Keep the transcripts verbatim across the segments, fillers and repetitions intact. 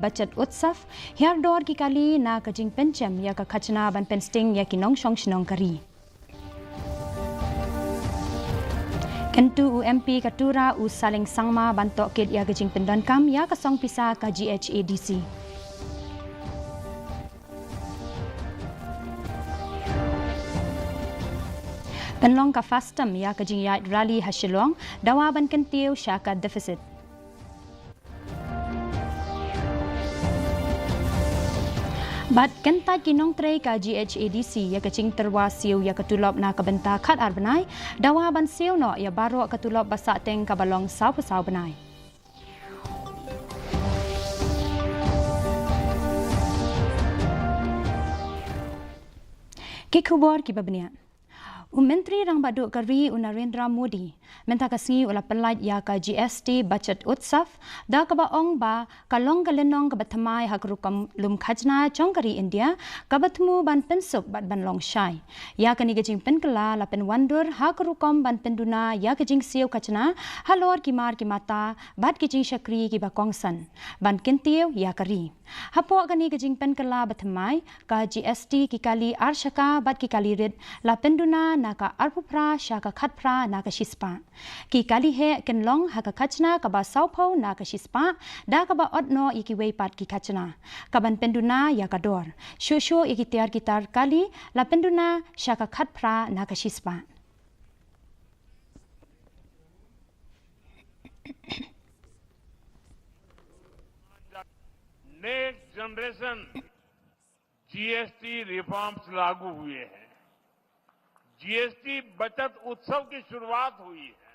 Budget Utsav, hiar dor ki kali na ka jingpynchem ïa ka khajna ban pynsting ïa ki nongshong shnong ka ri. Kyntu u M P ka Tura u Saleng Sangma ban tohkit ïa ka jingpyndonkam ïa ka song pisa ka G H A D C. Pynlong ka FASTOM ïa ka jingïaid rally ha Shillong, dawa ban kyntiew sha ka deficit. Bad kyntait ki nongtrei ka G H A D C ïa ka jingtyrwa siew ïa ka tulop na ka bynta khatar bnai, dawa ban siew noh ïa baroh ka tulop ba sahteng kaba long sawphew saw bnai. Ki khubor kiba bniah. U Myntri Rangbah Duh ka ri u Narendra Modi mynta ka sngi u la pyllait ïa ka G S T Budget Utsav da kaba ong ba ka long ka lynnong kaba thymmai ha ka rukom lum khajna jong ka ri India kaba thmu ban pynsuk bad ban long shai. Ïa kane ka jingpynkylla la pynwandur ha ka rukom ban pynduna ïa ka jingsiew khajna halor ki mar ki mata bad ki jingshakri kiba kongsan ban kyntiew ïa ka ri. Hapoh kane ka jingpynkylla ba thymmai, ka G S T ki kali arshaka bad ki kali rit la pynduna na ka arphew phra sha ka khatphra na ka shispah. Ki kali heh kin long ha ka khajna kaba sawphew na ka shispah, da kaba ot noh ïa kiwei pat ki khajna. Kaban pynduna ïa ka dor. Shuh shuh ïa ki tiar ki tar kali la pynduna sha ka khatphra na ka shispah. नेक्स्ट जनरेशन जीएसटी रिफॉर्म्स लागू हुए हैं, जीएसटी बचत उत्सव की शुरुआत हुई है।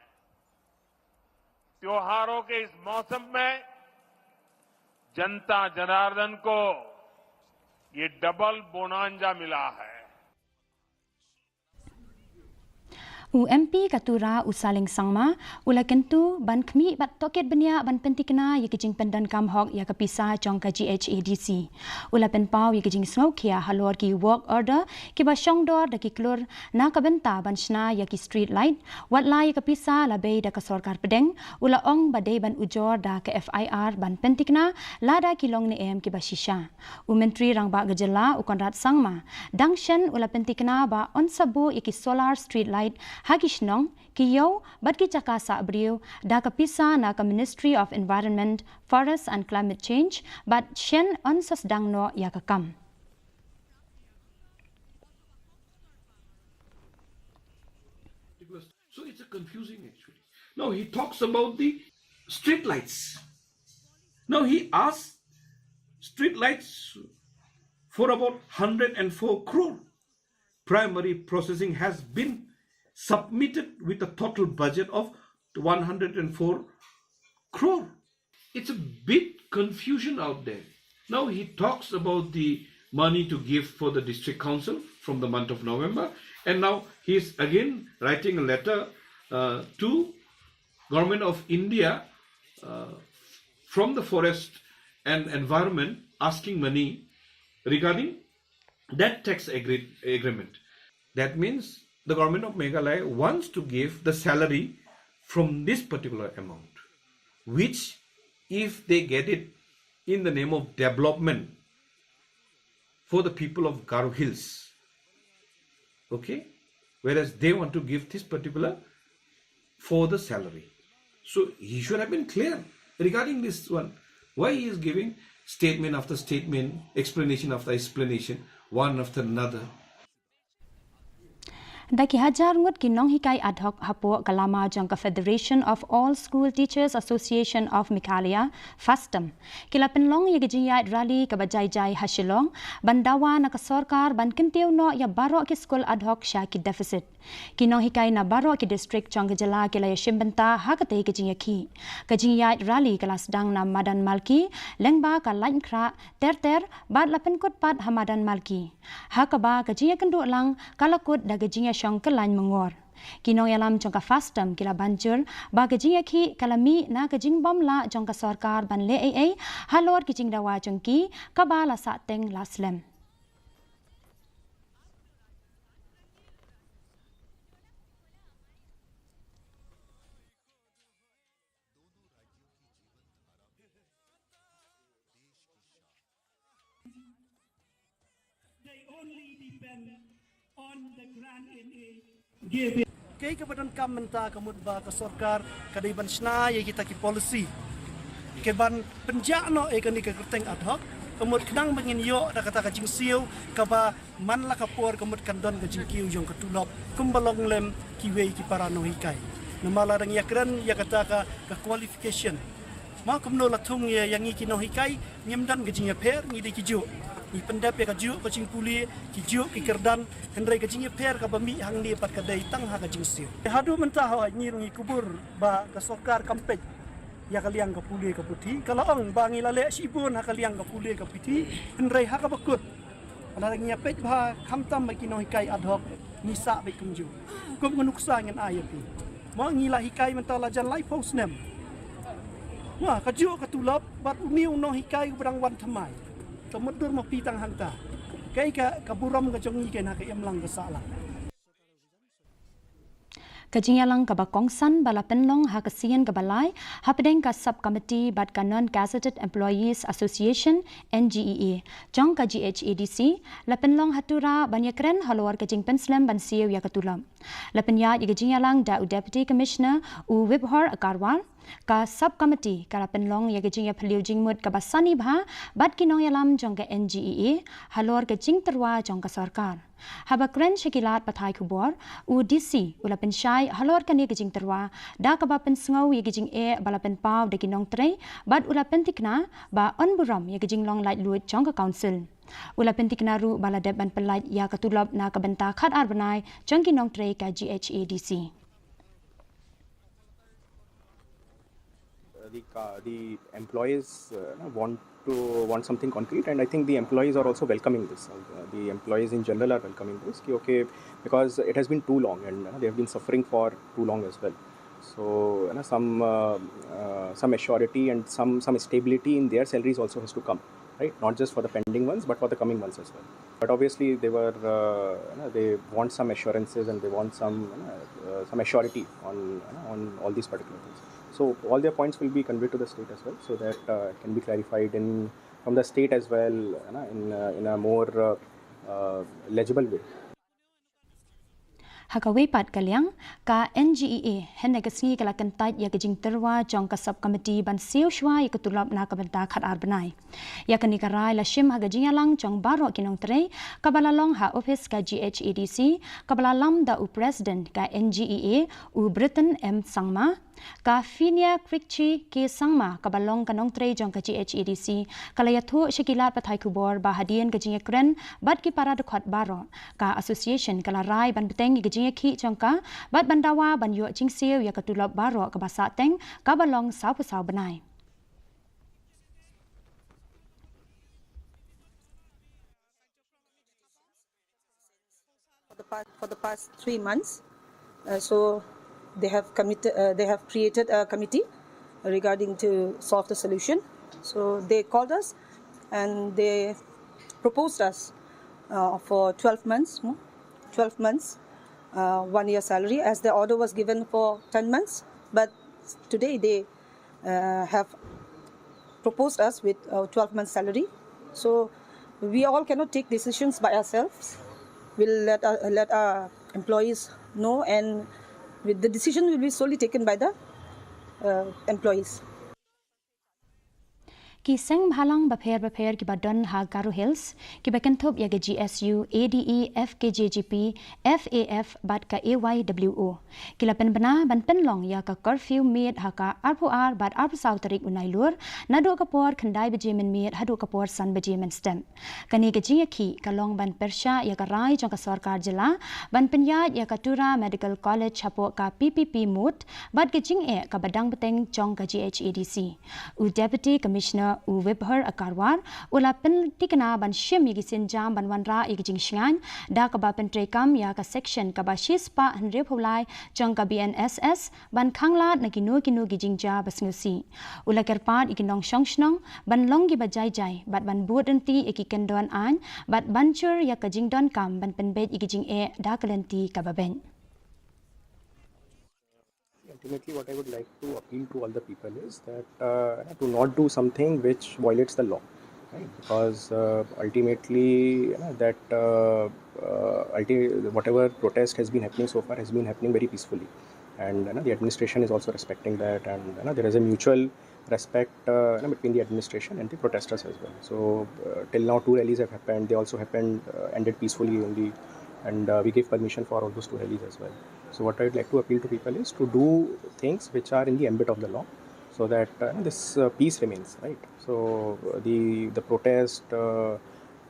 त्योहारों के इस मौसम में जनता जनार्दन को ये डबल बोनांजा मिला है। U M P ka Tura u Saleng Sangma u la kyntu ban khmih bad tohkit bniah ban pynthikna ïa ka jingpyndonkam hok ïa ka pisa jong ka G H A D C. U la pynpaw ïa ka jingsngewkhia halor ki work order kiba shong dor da ki klur na ka bynta ban shna ïa ki street light, wat la ïa ka pisa la bei da ka sorkar pdeng, u la ong ba dei ban ujor da ka F I R ban pynthikna lada ki long ne em kiba shisha. U Myntri Rangbah ka Jylla u Conrad Sangma dang shen u la pynthikna ba yn sa buh ïa ki solar street light ha ki shnong, ki ïew bad ki jaka sah briew da ka pisa na ka Ministry of Environment, Forest and Climate Change, bad shen yn sa sdang noh ïa ka kam. So it's a confusing actually. Now he talks about the street lights. Now he asked street lights for about hundred and four crore. Primary processing has been submitted with a total budget of one hundred and four crore. It's a bit confusion out there. Now he talks about the money to give for the district council from the month of November, and now he's again writing a letter uh, to Government of India uh, from the Forest and Environment asking money regarding that tax agreed agreement. That means the government of Meghalaya wants to give the salary from this particular amount, which, if they get it in the name of development for the people of Garo Hills, okay, whereas they want to give this particular for the salary. So he should have been clear regarding this one. Why he is giving statement after statement, explanation after explanation, one after another? Da ki hajar ngut ki nonghikai ad hoc hapoh ka lama jong ka Federation of All School Teachers Association of Meghalaya, FASTOM, ki la pynlong ïa ka jingïaid rally kaba jai jai ha Shillong, ban dawa na ka sorkar ban kyntiew noh ïa baroh ki skul ad hoc sha ki deficit. Ki nonghikai na baroh ki district jong ka jylla ki la ïashim bynta ha katei ka jingïakhih. Ka jingïaid rally ka la sdang na Madan Malki, lyngba ka Laitkhrah, Terter, bad la pynkut pat ha Madan Malki. Ha kaba ka jingïakynduh lang ka la kut da ka jingïashong kyllain myngor. Ki nongïalam jong ka FASTOM ki la banjur ba ka jingïakhih ka la mih na ka jingbym lah jong ka sorkar ban leh ei ei halor ki jingdawa jong ki kaba la sahteng la slem. They only depend on the grant N A gave. Kaei kaba donkam mynta ka mut ba ka sorkar ka dei ban shna ïa kita ki policy, ka ban pynjah noh ïa kane ka kyrteng ad hoc, ka mut khnang ba ngin ïoh da kata ka jingsiew kaba man la ka por ka mut kan don ka jingkiew jong ka tulop kumba long lem kiwei ki para nonghikai. Namar lada ngi ïakren ïa kata ka, ka qualification, ma kumno la thung ïa, ïa ngi ki nonghikai, ngim don ka jingïapher, ngi dei kijuh. Ngi pyndep ïa kajuh ka jingpule, kijuh ki kyrdan, hynrei ka jingïapher kaba mih hangne pat ka dei tang ha ka jingsiew. Haduh mynta hooid ngi ruh ngi kubur ba ka sorkar kam peit ïa ka liang ka pule ka puthi. Ka la ong ba ngi la leh shibun ha ka liang ka pule ka puthi, hynrei ha kaba kut, lada ngi ïa peit bha, khamtam ba ki nonghikai ad hoc, ngi sah beit kumjuh. Kum ka nuksa ngin ai ïa phi. Ma ngi la hikai mynta la jan laiphew snem. Ma kajuh ka tulop bad une u nonghikai uba dang wan thymmai, ka mutdur ma phi tang hangta. Kaei ka, ka burom ka jong ngi kane ha ka imlang ka sahlang. Ka jingïalang kaba kongsan ba la pynlong ha ka sien kaba lai hapdeng ka Sub Committee bad ka Non Gazetted Employees Association, N G E A, jong ka G H A D C, la pynlong ha Tura ban ïakren halor ka jingpynslem ban siew ïa ka tulop. La pynïaid ïa ka jingïalang da u Deputy Commissioner u Vibhor Agarwal. Ka Sub Committee ka la pynlong ïa ka jingïaphylliew jingmut kaba sani bha bad ki nongïalam jong ka N G E A halor ka jingtyrwa jong ka sorkar. Haba kren sha ki lad pathai khubor, u D C u la pynshai halor kane ka jingtyrwa da kaba pynsngew ïa ka jingeh ba la pynpaw da ki nongtrei bad u la pyntikna ba yn burom ïa ka jinglong laitluid jong ka Council. U la pyntikna ruh ba la dep ban pyllait ïa ka tulop na ka bynta khatar bnai jong ki nongtrei ka G H A D C. The, uh, the employees uh, want to want something concrete, and I think the employees are also welcoming this. Uh, the employees in general are welcoming this. Ki, okay, because it has been too long, and uh, they have been suffering for too long as well. So, you know, some uh, uh, some assurity and some some stability in their salaries also has to come, right? Not just for the pending ones, but for the coming ones as well. But obviously, they were uh, you know, they want some assurances and they want some you know, uh, some assurity on you know, on all these particular things. So all their points will be conveyed to the state as well, so that uh, it can be clarified in from the state as well, you know, in uh, in a more uh, uh, legible way. Ha kawei pat ka liang, ka N G E A hynne ka sngi ka la kyntait ïa ka jingtyrwa jong ka Sub Committee ban siew shuwa ïa ka tulop na ka bynta khatar bnai. Ïa kane ka rai la shim ha ka jingïalang jong baroh ki nongtrei kaba la long ha ophis ka G H A D C, kaba la lam da u President ka N G E A, u Britton M Sangma. Ka Phinia Krikchi K Sangma kaba long ka nongtrei jong ka G H A D C ka la ïathuh sha ki lad pathai khubor ba hadien ka jingïakren bad ki para dkhot baroh, ka association ka la rai ban bteng ïa ka jingïakhih jong ka bad ban dawa ban ïoh jingsiew ïa ka tulop baroh kaba sahteng kaba long sawphew saw bnai. For the past, for the past three months, uh, so they have committed, uh, they have created a committee regarding to solve the solution. So they called us and they proposed us uh, for twelve months, no? twelve months, uh, one year salary, as the order was given for ten months. But today they uh, have proposed us with uh, twelve months salary. So we all cannot take decisions by ourselves. We'll let our, let our employees know, and with the decision will be solely taken by the uh, employees. Ki seng bhalang bapher bapher kiba don ha Garo Hills kiba kynthup ïa ka G S U, A D E, F K J G P, F A F bad ka A Y W O ki la pynbna ban pynlong ïa ka curfew miet ha ka arphew ar bad arphew saw tarik u Nailur, naduh ka por khyndai baje mynmiet haduh ka por san baje mynstep. Kane ka jingïakhih ka long ban pyrshah ïa ka rai jong ka sorkar jylla ban pynïaid ïa ka Tura Medical College hapoh ka P P P mode bad ka jingeh kaba dang bteng jong ka G H A D C. U Deputy Commissioner u Vibhor Agarwal u la pyntikna ban shim ïa ki sienjam ban wanrah ïa ki jingshngaiñ da kaba pyntreikam ïa ka section kaba shispah hynriewphew lai jong ka B N S S ban khanglad na kino kino ki jingjia ba sngewsih. U la kyrpad ïa ki nongshong shnong ban long kiba jai jai bad ban bud ryntih ïa ki kyndon aiñ bad ban jur ïa ka jingdonkam ban pynbeit ïa ki jingeh da ka lynti kaba beit. Ultimately, what I would like to appeal to all the people is that uh, to not do something which violates the law. Because uh, ultimately, you know, that uh, uh, ulti- whatever protest has been happening so far has been happening very peacefully, and you know, the administration is also respecting that, and you know, there is a mutual respect uh, you know, between the administration and the protesters as well. So uh, till now, two rallies have happened. They also happened uh, ended peacefully only, and uh, we gave permission for all those two rallies as well. So what I'd like to appeal to people is to do things which are in the ambit of the law, so that uh, this uh, peace remains, right? So uh, the the protest uh,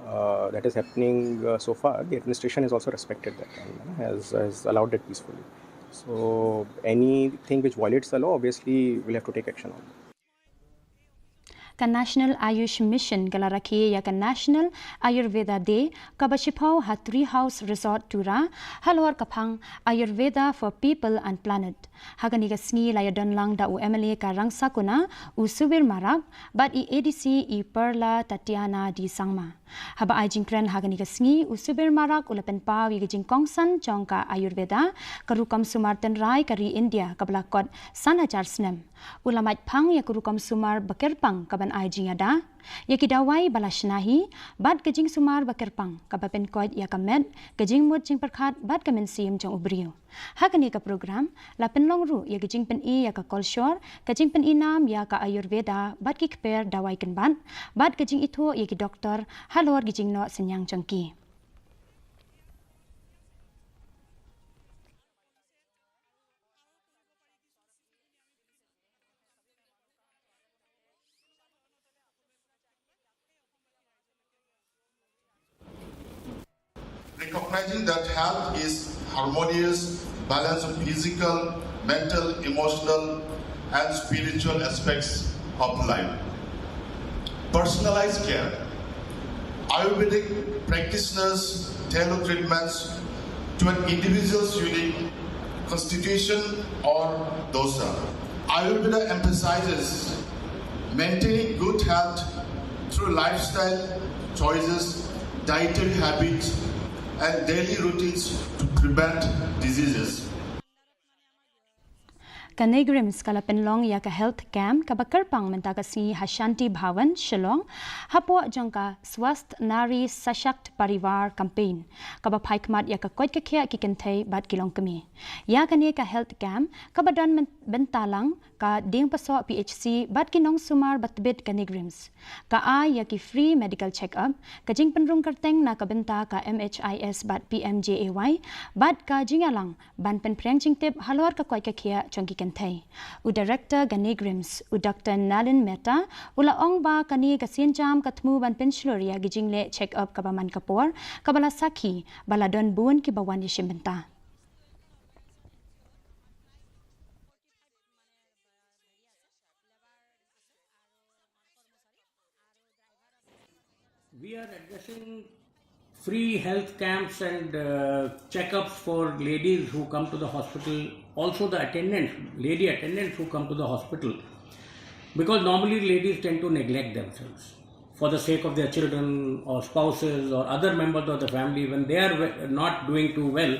uh, that is happening uh, so far, the administration has also respected that and uh, has, has allowed it peacefully. So anything which violates the law, obviously, we'll have to take action on. Ka National Ayush Mission ka la rakhe ïa ka National Ayurveda Day kaba shiphew ha Tree House Resort Tura, halor ka phang Ayurveda for People and Planet. Ha kane ka sngi la ïadon lang da u M L A ka Rangsakona, u Subir Marak, bad i A D C i Perla Tatiana D Sangma. Haba ai jingkren ha kane ka sngi, u Subir Marak u la pynpaw ïa ka jingkongsan jong ka Ayurveda, ka rukom sumar tynrai ka ri India kaba la kot san hajar snem. U la mait phang ïa ka rukom sumar ba kyrpang kaban ai jingïada ïa ki dawai ba la shna hi, bad ka jingsumar ba kyrpang kaba pynkoit ïa ka met, ka jingmut jingpyrkhat bad ka mynsiem jong u briew. Ha kane ka program la pynlong ruh ïa ka jingpyni ïa ka kolshor, ka jingpyni nam ïa ka Ayurveda bad ki kper dawai kynbat, bad ka jingithuh ïa ki doktor halor ki jingnoh synñiang jong ki. Recognizing that health is harmonious balance of physical, mental, emotional, and spiritual aspects of life. Personalized care. Ayurvedic practitioners tailor treatments to an individual's unique constitution or dosha. Ayurveda emphasizes maintaining good health through lifestyle choices, dietary habits, and daily routines to prevent diseases. Ka NEIGRIHMS ka la pynlong ïa ka health camp kaba kyrpang mynta ka sngi ha Shanti Bhawan, Shillong, hapoh jong ka Swasth Nari Sashakt Parivar campaign, kaba phai khmat ïa ka koit ka khiah ki kynthei bad ki longkmie. Ïa kane ka health camp kaba don bynta lang ka Diengpasoh P H C bad ki nongsumar ba tbit ka NEIGRIHMS. Ka ai ïa ki free medical check-up, ka jingpynrung kyrteng na ka bynta ka M H I S bad P M J A Y, bad ka jingïalang ban pynphriang jingtip halor ka koit ka khiah jong ki kynthei. U Director ka NEIGRIHMS, u Doctor Nalin Mehta, u la ong ba kane ka sienjam ka thmu ban pynshlur ïa ka jingleh check-up kaba man ka por, kaba la sakhi ba la don bun kiba wan ïashim bynta. We are addressing free health camps and uh, checkups for ladies who come to the hospital, also the attendants, lady attendants who come to the hospital, because normally ladies tend to neglect themselves for the sake of their children or spouses or other members of the family. When they are not doing too well,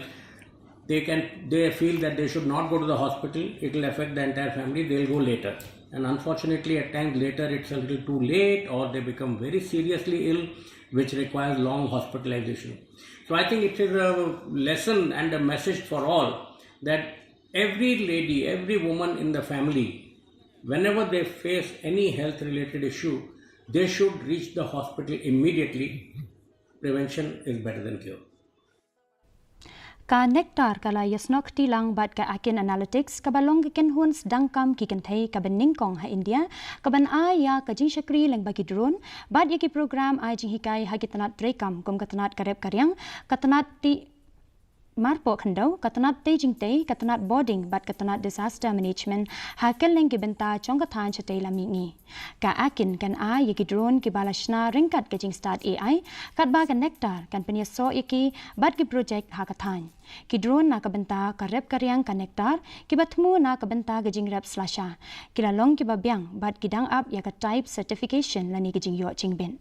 they can, they feel that they should not go to the hospital, it will affect the entire family, they'll go later. And unfortunately, at times later it's a little too late, or they become very seriously ill, which requires long hospitalization. So I think it is a lesson and a message for all that every lady, every woman in the family, whenever they face any health related issue, they should reach the hospital immediately. Prevention is better than cure. Ka Nektar ka la ïasnoh kti lang bad ka Akin Analytics, kaba long ka kynhun sdang kam ki kynthei kaba nyngkong ha India, kaban ai ïa ka jingshakri lyngba ki drone bad ïa ki program ai jinghikai ha ki tnat treikam kum ka tnat ka rep ka riang, ka tnat tih marpoh khyndew, ka tnat tei jingtei, ka tnat boarding bad ka tnat disaster management ha kylleng ki bynta jong ka thaiñ shatei lam mihngi. Ka Akin kan ai ïa ki drone kiba la shna ryngkat ka jingstad A I, katba ka Nektar kan pynïasoh ïa ki bad ki projek ha ka thaiñ. Ki drone na ka bynta ka rep ka riang ka Nektar, kiba thmu na ka bynta ka jingrep slasha, ki la long kiba biang bad ki dang ap ïa ka type certification lane ka jingïoh jingbit.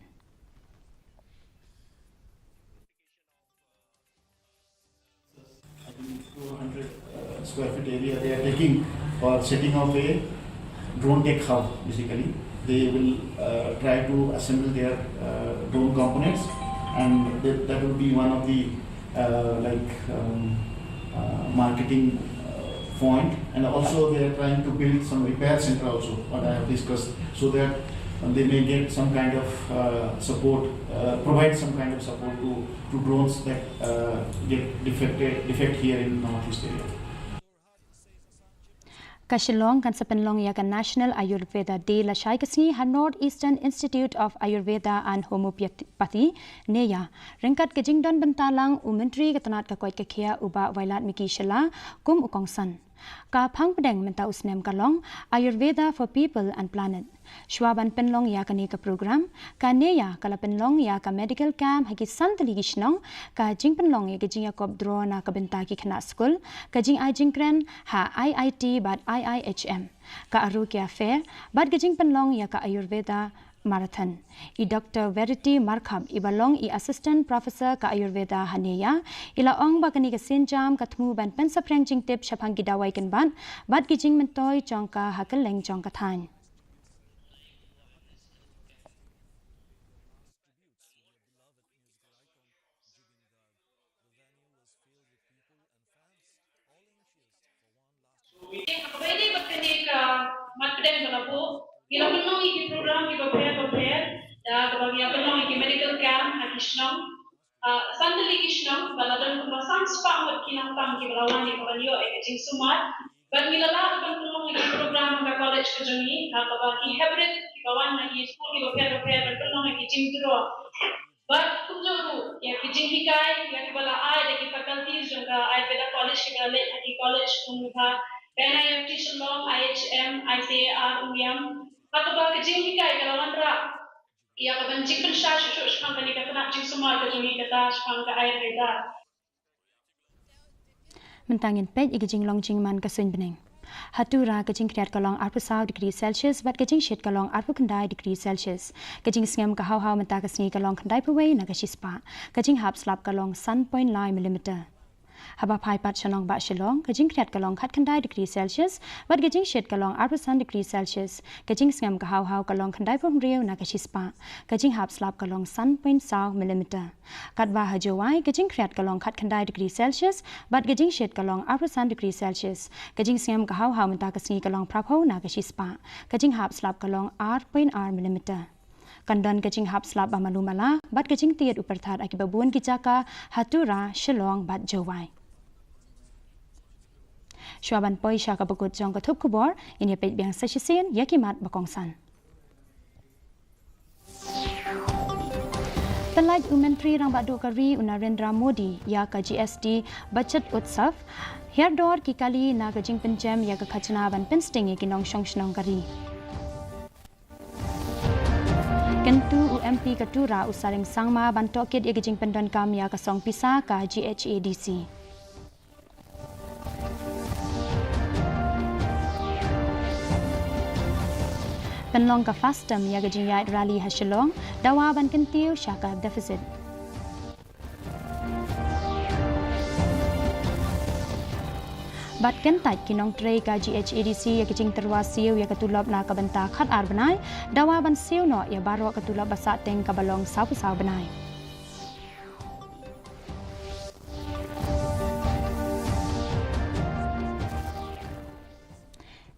Two hundred square feet area they are taking for setting of a drone tech hub, basically. They will uh, try to assemble their uh, drone components, and that, that will be one of the uh, like um, uh, marketing uh, point. And also, they are trying to build some repair center also, what I have discussed, so that um, they may get some kind of uh, support, uh, provide some kind of support to, to drones that uh, get defected, defect here in Northeast area. Ka Shillong kan sa pynlong ïa ka National Ayurveda Day lashai ka sngi ha North Eastern Institute of Ayurveda and Homeopathy, NEAYA, ryngkat ka jingdon bynta lang u Myntri ka tnat ka koit ka khiah u Bah Wailadmiki Shylla kum u kongsan. Ka phang pdeng mynta u snem ka long Ayurveda for People and Planet. Shuwa ban pynlong ïa kane ka program, ka NEAYA ka la pynlong ïa ka medical camp ha ki san tylli ki shnong, ka jingpynlong ïa ka jingïakop draw na ka bynta ki khynnah skul, ka jingai jingkren ha IIT bad IIHM, ka Arogya Fair, bad ka jingpynlong ïa ka Ayurveda Marathon. I Doctor Verity Markhap, iba long i Assistant Professor ka Ayurveda ha NEAYA, i la ong ba kane ka sienjam ka thmu ban pynsaphriang jingtip shaphang ki dawai kynbat bad ki jingmyntoi jong ka ha kylleng jong ka thaiñ. Kawei de bad kane ka mat pdeng ba la buh, ngi la pynlong ïa ki program kiba pher ba pher, da kaba ngi la pynlong ïa ki medical camp ha ki shnong. Ah, san tylli ki shnong, ba la don kumba san spah ngut ki nongtam kiba la wan ïa ka ban ïoh ïa ka jingsumar. Bad ngi la lah ban pynlong ïa ki program ha ka college ka jong ngi, ha kaba ki hybrid kiba wan na ki skul kiba pher ba pher ban pynlong ïa ki jingdraw. Bad kumjuh ruh ïa ki jinghikai ïa kiba la ai da ki faculties jong ka Ayurveda College kiba la leit ha ki college kum ka NIFT Shillong, IHM, ICAR, UIAM. Ha kaba ka jinghikai ka la wanrah ïa ka ban jingpynshai shuh shuh shaphang kane ka tnat jingsumar ka jong ngi kata shaphang ka Ayurveda. Mynta ngin peit ïa ki jinglong jingman ka suiñ bneng. Ha Tura ka jingkhriat ka long arphew saw degree Celsius bad ka jingshit ka long arphew khyndai degree Celsius. Ka jingsngem ka haw haw mynta ka sngi ka long khyndaiphew wei na ka shispah. Ka jinghap slap ka long san point lai millimeter. Haba phai pat sha nongbah Shillong, ka jingkhriat ka long khatkhyndai degree Celsius bad ka jingshit ka long arphew san degree Celsius. Ka jingsngem ka haw haw ka long khyndaiphew hynriew na ka shispah. Ka jinghap slap ka long san point saw millimeter. Katba ha Jowai, ka jingkhriat ka long khatkhyndai degree Celsius bad ka jingshit ka long arphew san degree Celsius. Ka jingsngem ka haw haw mynta ka sngi ka long phraphew na ka shispah. Ka jinghap slap ka long ar point ar millimeter. Kan don ka jinghap slap ba malu mala bad ka jingtied u pyrthat ha kiba bun ki jaka ha Tura, Shillong bad Jowai. Shuwa ban poi sha kaba kut jong ka thup khubor, ngin ïa peit biang sa shisien ïa ki mat ba kongsan. Pyllait u Myntri Rangbah Duh ka ri u Narendra Modi ïa ka GST Bachot Utsav, hiar dor ki kali na ka jingpynjem ïa ka khajna ban pynsting ïa ki nongshong shnong ka ri. Kyntu u MP ka Tura u Sareng Sangma ban tohkit ïa ka jingpyndonkam ïa ka song pisa ka GHADC. Pynlong ka FASTM ïa ka jingïaid rally ha Shillong, dawa ban kyntiew sha ka deficit. Bad kyntait ki nongtrei ka GHADC ïa ka jingtyrwa siew ïa ka tulop na ka bynta khatar bnai, dawa ban siew noh ïa baroh ka tulop ba sahteng kaba long sawphew saw bnai.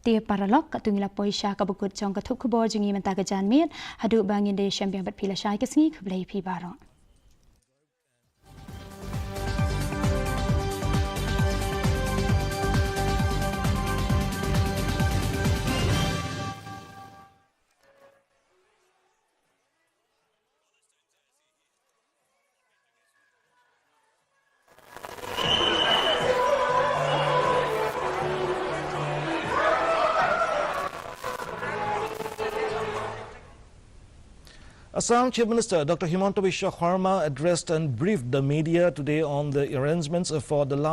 Te paralok, katto ngi la poi sha kaba kut jong ka thup khubor jong ngi mynta ka janmiet, haduh ba ngin da ïashem biang bad phi lashai ka sngi, khublei phi baroh. Assam Chief Minister Doctor Himanta Biswa Sarma addressed and briefed the media today on the arrangements for the last